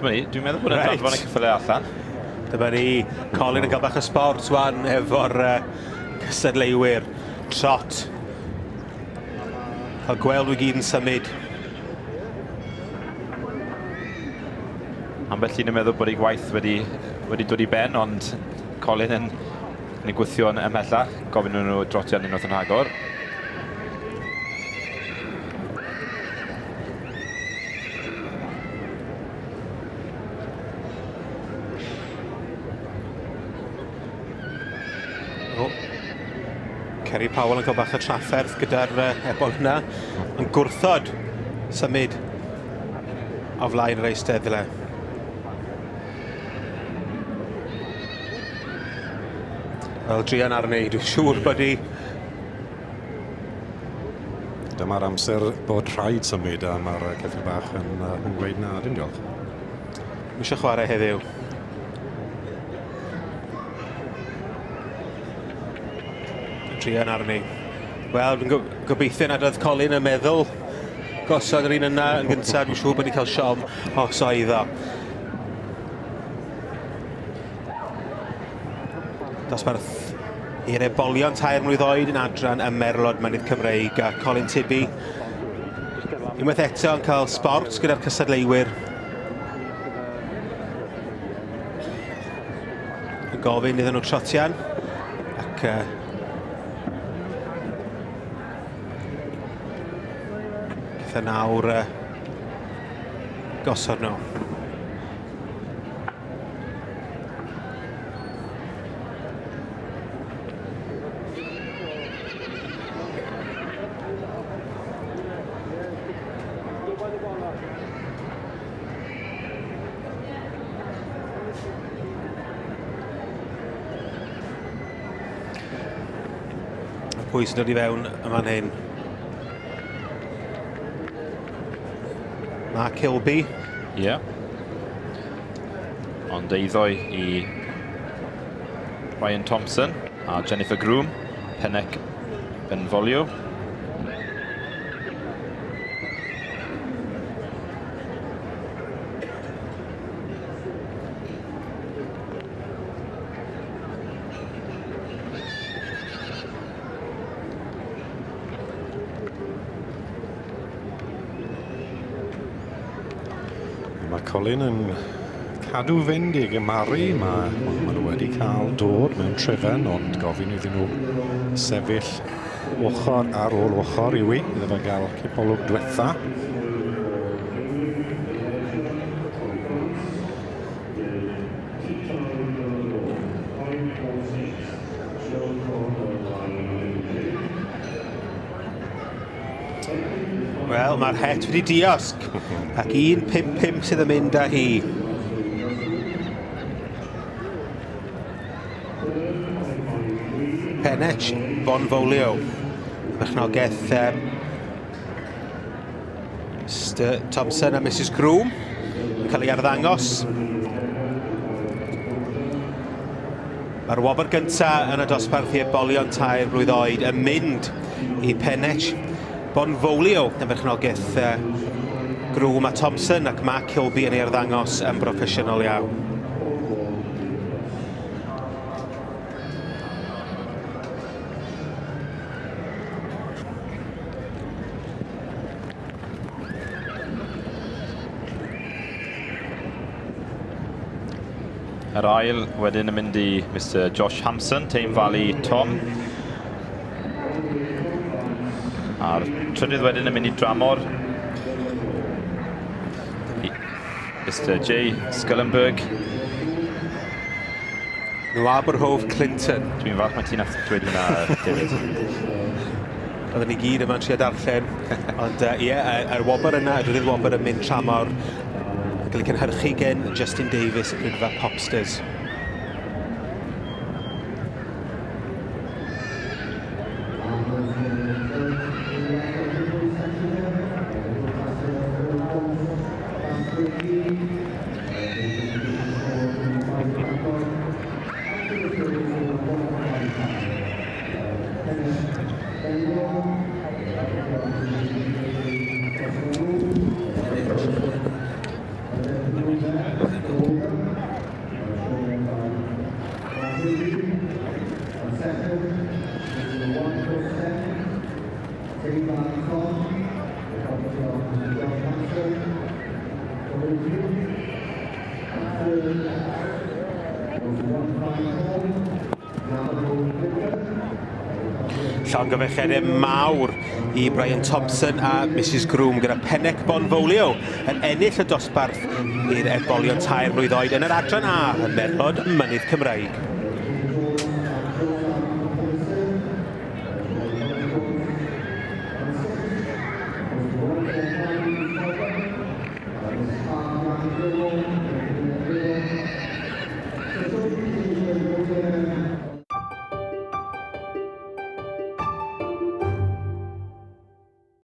Dyma ni, dwi'n meddwl bod yn right. danfon y ceffylau allan. Dyma ni, Colin yn cael bach o sport wan efo'r cystadleuwyr. Trot. Cael gweld nhw gyd yn symud. Ambell un yn meddwl bod ei gwaith wedi, wedi dod i ben, ond Colin yn, yn ei gwthio yn ymhellach. Gofyn nhw drotio yn unwaith yn rhagor. O. Kerry Powell yn cael bach o trafferth gyda'r ebol yna. Yn gwrthod symud o flaen yr eisteddle. Wel, druan arni, dwi'n siŵr bod hi. Dyma'r amser bod rhaid symud a mae'r ceffyl bach yn, yn gweud na, dim diolch. Mae eisiau chwarae heddiw. Druan arni. Wel, dwi'n gobeithio nad oedd Colin yn meddwl gosod yr un yna yn gyntaf. Dwi'n siŵr bod ni'n cael siom os oedd o. Dosbarth i'r ebolion 3 mlwydd oed yn adran y Merlod Mynydd Cymreig a Colin Tibby unwaith eto yn cael sbort gyda'r cystadleuwyr. Yn gofyn iddyn nhw trotian ac pethau nawr gosod nhw. Pwy sy'n dod i fewn yn fan hyn? Mark Kilby. Ie. Yeah. Ond eiddo i Ryan Thompson a Jennifer Groom, Pennec Benvolio. Mae Colin yn cadw fynd i gymaru. Mae nhw wedi cael dod mewn trefen, ond gofyn iddyn nhw sefyll ochr ar ôl ochr i wi, iddo fe gael cipolwg diwetha. Wel, mae'r het wedi diosg. Ac 1.55 sydd yn mynd â hi. Penech Bonfolio. Berchnogaeth Mr Thompson a Mrs Groom yn cael ei arddangos. Mae'r wobr gyntaf yn y dosbarth i ebolion 3 blwydd oed yn mynd i Penech Bonfolio yn berchnogaeth Groom a Thompson, ac Mark Kilby yn ei arddangos yn broffesiynol iawn. Yr ail wedyn yn mynd i Mr Josh Hampson, Tame Valley Tom. A'r trydydd wedyn yn mynd i dramor. Mr J Scullenberg. Nwaberhove Clinton. Dwi'n falch mae ti'n nath dweud hwnna, David. Oedden ni gyd yma'n trio darllen, ond ie, yeah, yr wobr yna, y drydydd wobr yn mynd tramor, yn cael ei cynhyrchu gen Justin Davies, Rydfa Popsters. Llongyfarchiadau mawr i Brian Thompson a Mrs Groom gyda Pennec Bonfolio yn ennill y dosbarth i'r ebolion tair mlwydd oed yn yr adran A ym Merlod Mynydd Cymreig.